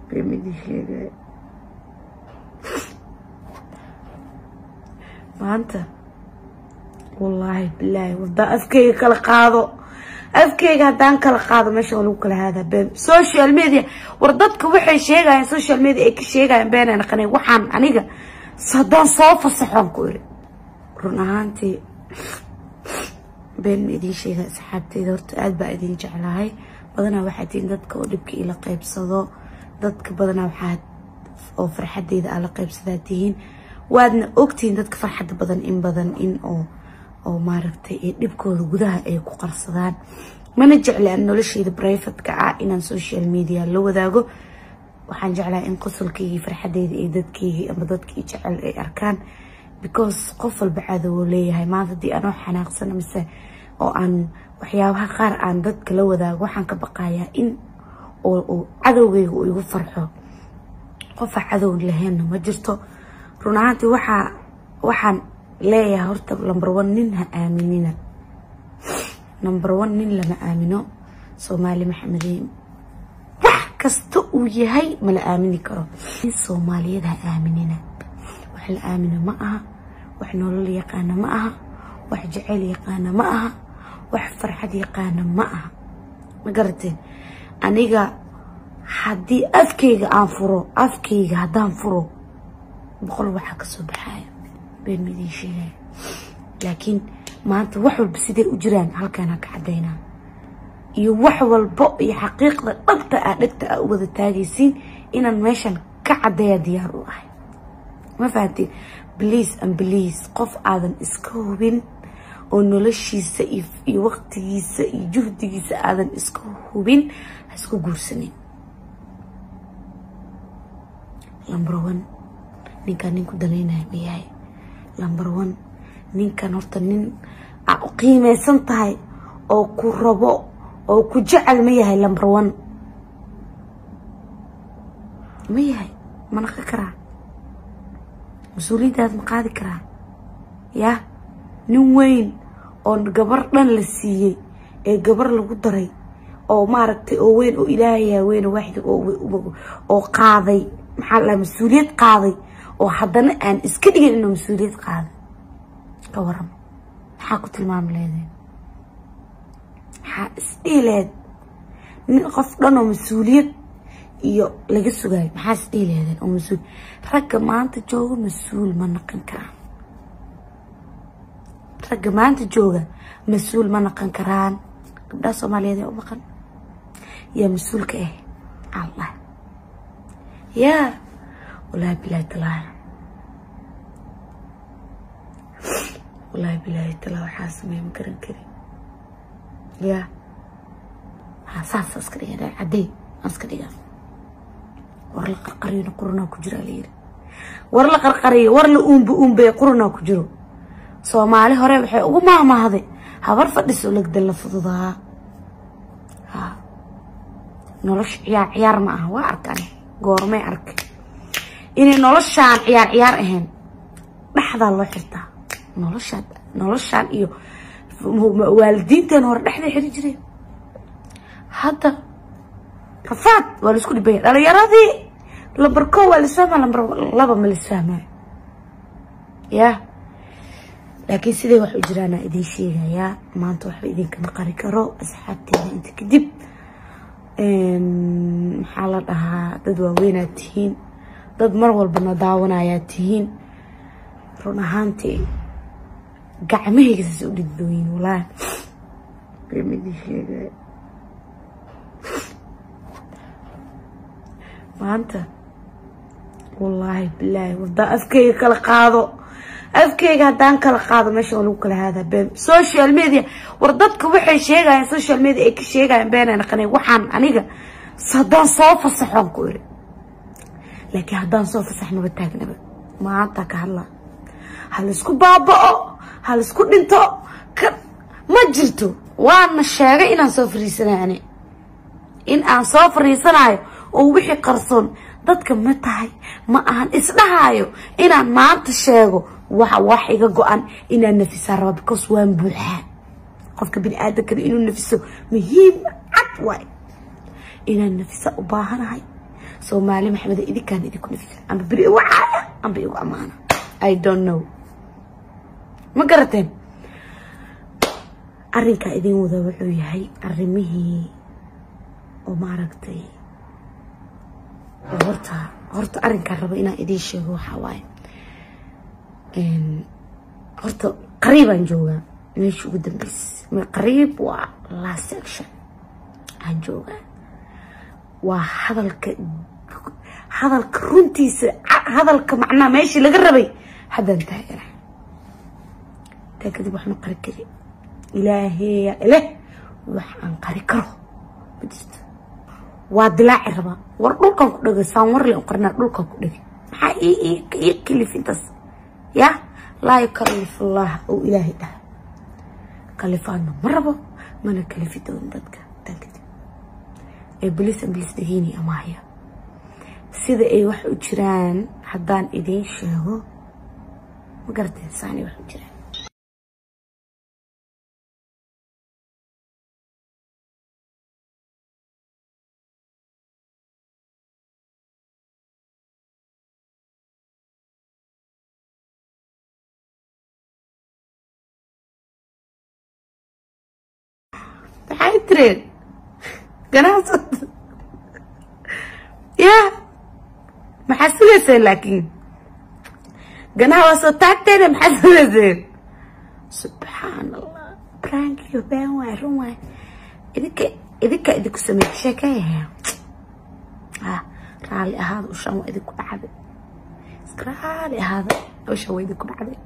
Been ma idiin sheegay. Maanta wallaahi bilaahi, wadaa afkeyga kala qaado, afkeyga haddaan kala qaado meesha waa lagu kala haadaa. Been social media, war dadka waxay sheegayaan social media ay ka sheegayaan beenay naqanay. Waxaan aniga haddaan soo fasaxoon ku iri, run ahaantii been ma idiin sheega asxaabteyda. Horta aad baa idiin jeclahay. Badanaa waxaa tihiin dadka oo dhibka ila qaybsado, dadka badanaa waxaa oo farxadeyda aa la qaybsadaa tihiin. Waadna ogtihiin dadka farxadda badan in badan in oo maaragtay ee dhibkooda gudaha ay ku qarsadaan. Mana jecli aan nolosheyda privateka ah inaan social media la wadaago. Waxaan jeclahay in qosolkayga, farxadeyda iyo dadkayga ama dadkii jecel ay arkaan, because qof walba cadow uu leeyahay. Maanta haddii anoo xanaaqsan mise oo aan waxyaabaha qaar aan dadka la wadaago, waxaan ka baqayaa in oo cadowgayga uu igu farxo. Qofa cadow lahaynna ma jirto. Run ahaantii waxaan leeyahay, horta number one, nin ha aaminina. Number one, nin lama aamino. Soomaali Maxamediin wax kasta uu yahay mala aamini karo. Nin Soomaaliyeed ha aaminina. Wax la aamino ma aha, wax nolol yaqaana ma aha, wax jeceyl yaqaana ma aha, wax farxad yaqaana ma aha. Ma garateen? Aniga haddii afkeyga aan furo, afkeyga haddaan furo, 100 waxaa kasoo baxaya. Been ma idiin sheegaya, laakiin maanta wax walba siday u jiraan halkaan ha ka caddaynaa iyo wax walbo iyo xaqiiqda dhabta ah dhegta aa u wada taagaysiin inaan meeshan ka caddeeya diyaar u ahay. Ma fahantiin? Please and please, qof aadan iska hubin oo noloshiisa iyo waqtigiisa iyo juhdigiisa aadan iska hubin ha isku guursanin. Number one, ninkaan nin ku danaynaya ma yahay? Number one, ninkan horta nin aa u qiimeysan tahay oo ku rabo oo ku jecel ma yahay? Number one, ma yahay? Ma naqi karaa? Mas-uuliyaddaad ma qaadi karaa? Yaa nin weyn oo gabar dhan la siiyey ee gabar lagu daray oo maaragtay oo weyn oo Ilaahayaa weyn oo waaxid oo qaaday, maxaa la mas-uuliyad qaaday, oo haddana aan iska dhigin inuu mas-uuliyad qaaday, ka waran? Maxaa ku tilmaami leedeen? Maxaa isdhihi lehed? Nin qof dhan oo mas-uuliyad iyo laga sugaayo, maxaa isdhihi leedeen? Oo mas-uul, ragga maanta jooga mas-uul ma naqan karaan. Ragga maanta jooga mas-uul ma naqan karaan. Gabdhaha Soomaaliyeed ee u maqan yaa mas-uulka ah? Allah yaa, wallaahi bilaahi talaa, wallaahi bilaahi talaa, waxaa sameey ma garan kari. Yaa ha saasa iska dhigan, caddey aan iska dhigaa. War la qarqariyona qurunaa ku jira la yiri. War la qarqariyo, war la uumba uumbay, qurunaa ku jiro. Soomaali hore waxay ugu maahmaahday habar fadhiso lagda la fududaa. Ha nolosha ciyaar ciyaar ma aha. Waa arkaan goormay arkay inay noloshaan ciyaar ciyaar ahayn. Dhexdaa loo xirtaa noloshaan, noloshaan iyo waalidiinteen hore dhexday xiri jireen. Hadda rafaad waa la isku dhibaya. Dhalinyaradii lambar 1 waa lisfahmaa, lambar 2 ma lisfahmaa ya. Laakiin siday wax u jiraana idiin sheegayaa maanta, waxba idinkama qari karo asxaabteeda. Inta kadib maxaa la dhahaa, dad waaweynaad tihiin, dad mar walbana daawanayaad tihiin. Run ahaantii gacmahayga saas u dhididooyin, walaahi been idiin sheegaya. Maanta wallaahi bilaahi, wadaa afkeyga kala qaado, afkeyga haddaan kala qaado meesha waa lagu kala haadaa. Been social media, war dadka waxay sheegayaan social media ay ka sheegayaan beenay naqanay. Waxaan aniga haddaan soo fasaxoon ku iri, laakiin haddaan soo fasax maba taagnaba. Maanta ka hadlaa, ha laisku baaba'o, ha laisku dhinto, ka ma jirto. Waana sheegay inaan soo fariisanayo, ani in aan soo fariisanayo oo wixii qarsoon dadka ma tahay ma ahan isdhahaayo inaan maanta sheego. Waxa wax iga go-an inaan nafisaa raba, because waan buuxaa. Qofka bini aadamkana inuu nafiso muhiim cad waay. Inaan nafisa u baahanahay, Soomaali Maxamed idinkaan idinku nafisa amba beri igu caaya amba igu ammaana, I don't know. Ma garateen? Arrinkaa idin wada wuxuu yahay arrimihii oo maaragtay horta arrinkaan rabo inaan idiin sheego waxaa waaye, horta qariibaan joogaa, meesha ugu dambeysa qariib waa last section aan joogaa. Waa hadalka runtiisa, hadalka macnaha meeshii laga rabay haddaan taagana. Taa kadib wax ma qari kari, ilaaheeya ileh, wax aan qari karo ma jirto. Waa dilaaci rabaa, war dhulkan ku dhegay, saan warle u qarnaa, dhulkan ku dhegay. Maxaa ii kalif intaas? Ya laa yukalifullah oo ilaahay dhaha, kalifaadna ma rabo, mana kalifi doonin dadka. Tan kadib ee bilis ambilis dhegeyni amaahya sida ay wax u jiraan haddaan idiin sheego, ma garateen? Saanay wax u jiraan. Maxay tireen ganacsad ya? Maxaa sugayseen? Laakiin ganaha waa soo taagteena, maxaa sugayseen? Subxaan Allah, prankiyo been waay, run waay. Idinka idinku sameey sheekeeyaha. Ah, raalli ahaada, ushaan waa idinku dhacday. Iska raalli ahaada, ushaan waa idinku dhacday.